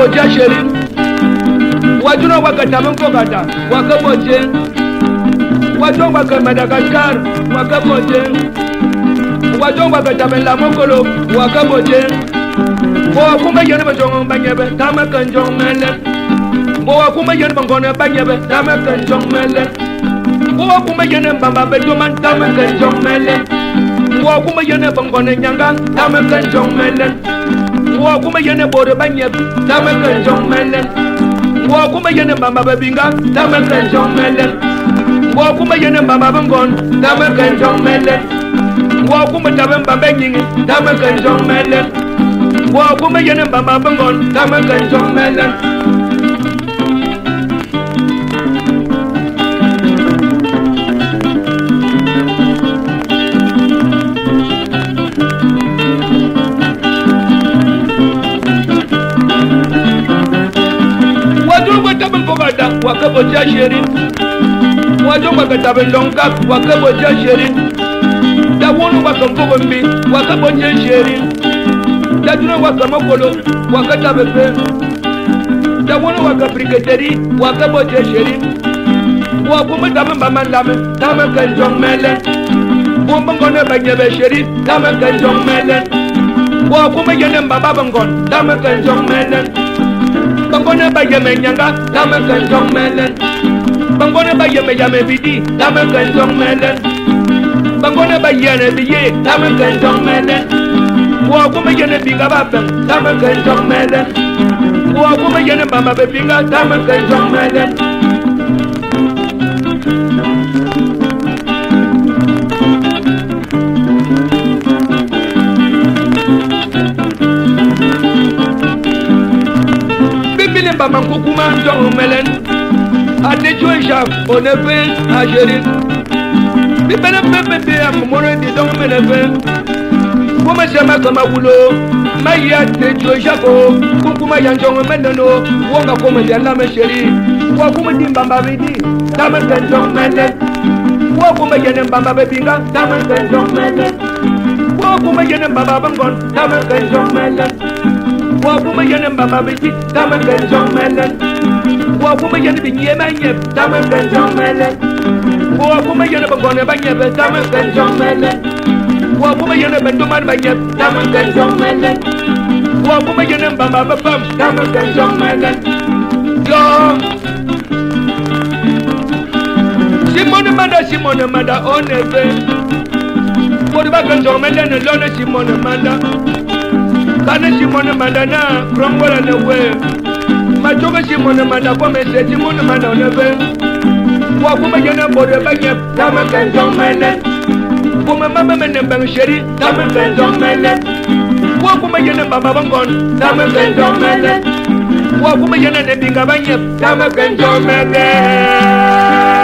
botia chéri. Wajuna wakata mkokata wakabote. Wajuna waka Madagascar wakabote. Wajuna wakata la mokolo wakabote. Bo kuma yene ba jongo banyebe tama kanjong mele. Bo kuma yene bangone banyebe tama kanjong mele. Bo kuma yene bamba bedoman tama kanjong mele. Bo kuma yene bangone nyanga tama kanjong mele. Bo kuma yene bore banyebe tama kanjong mele. Bo kuma yene bamba babinga tama kanjong mele. Bo kuma yene bamba bangon tama kanjong mele. Bo kuma tabe bamba nyingi tama kanjong mele. Bo kuma yene bamba bangon tama kanjong mele. Wakabotia chéri. Wajongwa katabe ndonga wakabotia chéri. Dawonu wakamfogombi wakabotia chéri. Daduna wakamokolo wakatabe pe. Dawonu wakabriketeri wakabotia chéri. Wakumbe tabe mbamandame tame kanjong mele. Bombongone banyebe chéri tame kanjong mele. Wakumbe yene mbaba bangon tame kanjong mele. Bangone ba yeme nyanga tame kanjong mele. Bangone ba yeme yame bidi tame kanjong mele. Bangone ba yene biye tame kanjong mele. Wa kuma yene binga ba bang tame kanjong mele. Wa kuma yene bamba be binga tame kanjong mele. Bibili bamba kukuma njong melen. Ate chouja onefe ajeri. Bibele pepe pe amore di dong melefe. Kuma sema kama wulo. Maya te chouja ko kukuma ya njong meleno. Wonga koma ya la mesheri. Wa kuma di bamba bidi. Tama njong melen. Wa kuma yene bamba bebinga. Tama njong melen. Wa kuma yene bamba bangon. Tama njong melen. Wa kuma yene bamba bidi. Tama njong melen. Wa kuma yene bi nyema nyep. Tama njong melen. Wa kuma yene bangone banyebe. Tama njong melen. Wa kuma yene benduman banyep. Tama njong melen. Wa kuma yene bamba bapam. Tama njong melen. Yo. Simone Manda, Simone Manda, onefe. Bodi ba kanjong melen lone Simone Manda. Kane Simone Manda na krombola ne we. Machoka Simone Manda kome se Simone Manda onefe. Wa kuma yene bodi banyep. Tama kanjong melen. Kuma mama mene bang sheri. Tama kanjong melen. Wa kuma yene bamba bangon. Tama kanjong melen. Wa kuma yene ne binga banyep. Tama kanjong melen.